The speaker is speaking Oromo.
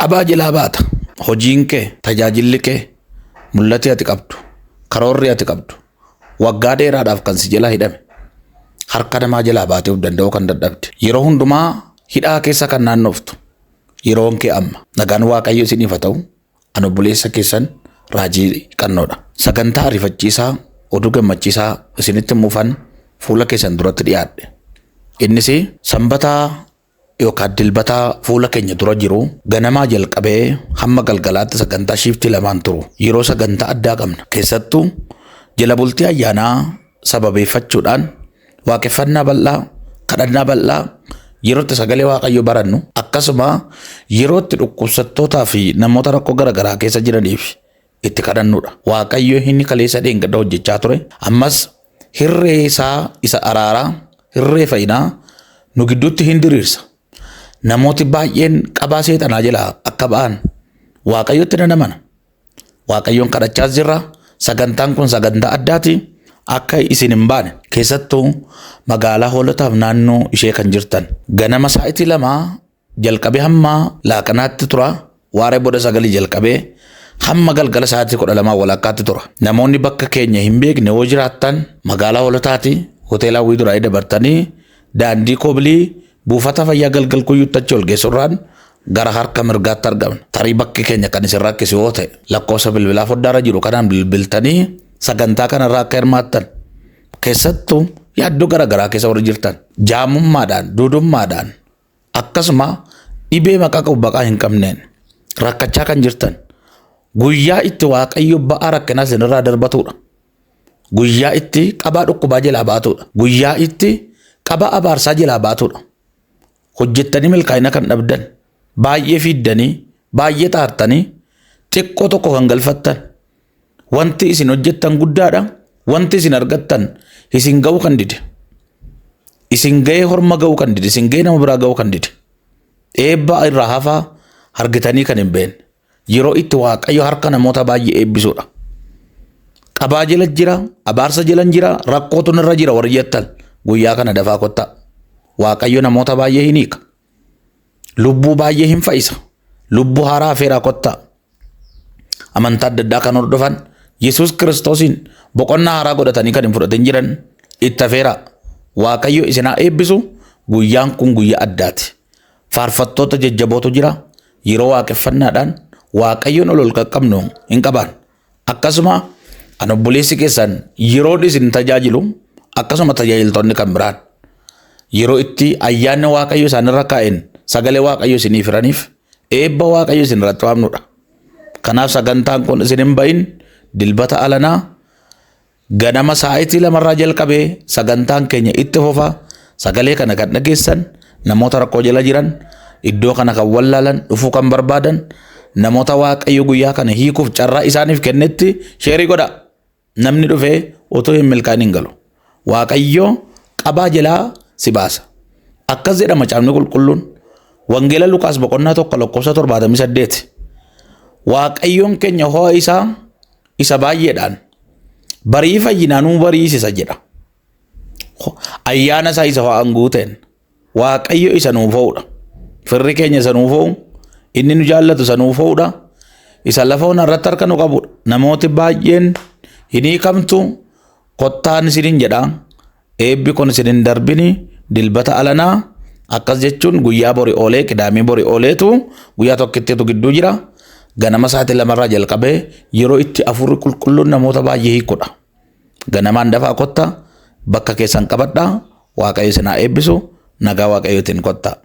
Qabaa jalaa baata. Hojiin kee, tajaajilli kee, mul'ati ati qabdu, karoorri ati qabdu, waggaa dheeraadhaaf kan si jalaa hidhame, harka namaa jalaa baatee of danda'uu kan dadhabde, yeroo hundumaa hidhaa keessa kan naannoftu, yeroon kee amma. Nagaan Waaqayyo isiniif haa ta'u. Ani obboleessa keessan Raajii Qannoodha. Sagantaa ariifachiisaa oduu gammachiisaa isinitti himuufan fuula keessan duratti dhiyaadhe. Innis sanbataa yookaan dilbataa fuula keenya dura jiru ganamaa jalqabee hamma galgalaatti sagantaa shiiftii lamaan turu. Yeroo sagantaa addaa qabna. Keessattuu jala bultii ayyaanaa sababeeffachuudhaan waaqeffannaa bal'aa, kadhannaa bal'aa yeroo itti sagalee Waaqayyoo barannu akkasuma yeroo itti dhukkubsattootaa fi namoota rakkoo garaagaraa keessa jiraniif itti kadhannudha. Waaqayyo inni kaleessa dheengadda hojjechaa ture ammas hirree isaa isa araaraa, hirree fayyinaa nu gidduutti hin diriirsa. Namooti baay'een qabaa seexanaa jalaa akka ba'an Waaqayyotti nan amana. Waaqayyoon kadhachaas jirra. Sagantaan kun sagantaa addaati. Akka isin hin baane keessattuu magaalaa Hoolotaaf naannoo ishee kan jirtan. Ganama sa'aatii 2 jalqabee hamma laaqanaatti tura. Waaree booda 9 jalqabee hamma galgala sa'aatii 12 walakkaatti tura. Namoonni bakka keenya hin beekne yoo jiraattan magaalaa Hoolotaati hoteela Hawwii Duraayii dabartanii daandii Koobilii buufata fayyaa Galgal Kuyyuutti achi ol geessurraan gara harka mirgaatti argamna. Tarii bakki keenya kan isin rakkisu yoo ta'e lakkoofsa bilbilaa foddaarra jiru kanaan bilbiltanii sagantaa kanarraa akka hirmaattan keessattuu yaaddoo garaagaraa keessa warri jirtan jaamummaadhaan duudummaadhaan akkasuma dhibee maqaa qabu baqaa hin qabneen rakkachaa kan jirtan guyyaa itti Waaqayyo ba'aa rakkinaa isinirraa darbatudha. Guyyaa itti qabaa dhukkubaa jalaa baatudha. Guyyaa itti qabaa abaarsaa jalaa baatudha. Hojjettanii milkaa'ina kan dhabdan, baay'ee fiiddanii, baay'ee xaartanii, xiqqoo tokko kan galfattan. Wanti isin hojjettan guddaadha. Wanti isin argattan isin ga'uu kan dide. Isin ga'ee horma ga'uu kan dide. Isin ga'ee nama biraa ga'uu kan dide. Eebba irraa hafaa argitanii kan hin beekne. Yeroo itti Waaqayyo harka namoota baay'ee eebbisuudha. Qabaa jala jira, abaarsa jala jira, rakkootu irra jira warri jettan guyyaa kana dafaa kottaa. Waaqayyo namoota baay'ee hin hiika. Lubbuu baay'ee hin fayyisa. Lubbuu haaraa afeeraa kottaa. Amantaa adda addaa kan hordofan Yesuus Kiristoosiin boqonnaa haaraa godhatanii kan hin fudhatin jiran itti afeeraa. Waaqayyo isin haa eebbisu. Guyyaan kun guyyaa addaati. Faarfattoota jajjabootu jira. Yeroo waaqeffannaadhaan Waaqayyoon ol ol qaqqabnu hin qabaan. Akkasuma an obboleessi keessan yeroon isin tajaajilu akkasuma tajaajiltoonni kan biraan yeroo itti ayyaanni Waaqayyo isaanirra kaa'een sagalee Waaqayyo isiniif hiraniif eebba Waaqayyo isin irratti waamnudha. Kanaaf sagantaan kun isin hin bahin dilbata alanaa ganama sa'aatii 2rraa jalqabee sagantaan keenya itti fufa. Sagalee kana kan dhageessan namoota rakkoo jala jiran iddoo kana kan wallaalan dhufuu kan barbaadan namoota Waaqayyo guyyaa kana hiikuuf carraa isaaniif kennetti sheerii godha. Namni dhufee utuu hin milkaa'in hin galu. Waaqayyo qabaa jalaa si baasa. Akkas jedha macaafni qulqulluun Wangeela Luqaas boqonnaa 1 lakkoofsa 78. Waaqayyoon keenya ho'a isaa isa baay'eedhaan barii fayyinaa nuu bariisisa jedha. Ayyaana isaa isa ho'aan guuteen Waaqayyo isa nuuf ho'udha. Firri keenya isa nuuf ho'u, inni nu jaallatu isa nuuf ho'udha. Isa lafa ona irratti harka nu qabudha. Namooti baay'een hin hiikamtu kottaan isiniin jedha. Eebbi kun isin hin darbini dilbata alanaa akkas jechuun guyyaa bori oolee qidaamii bori ooleetu guyyaa tokkittiitu gidduu jira. Ganama sa'aatii 2rraa jalqabee yeroo itti hafuurri qulqulluun namoota baay'ee hiikudha. Ganamaan dafaa kottaa bakka keessan qabadhaa. Waaqayyo isin haa eebbisu. Nagaa Waaqayyootiin kottaa.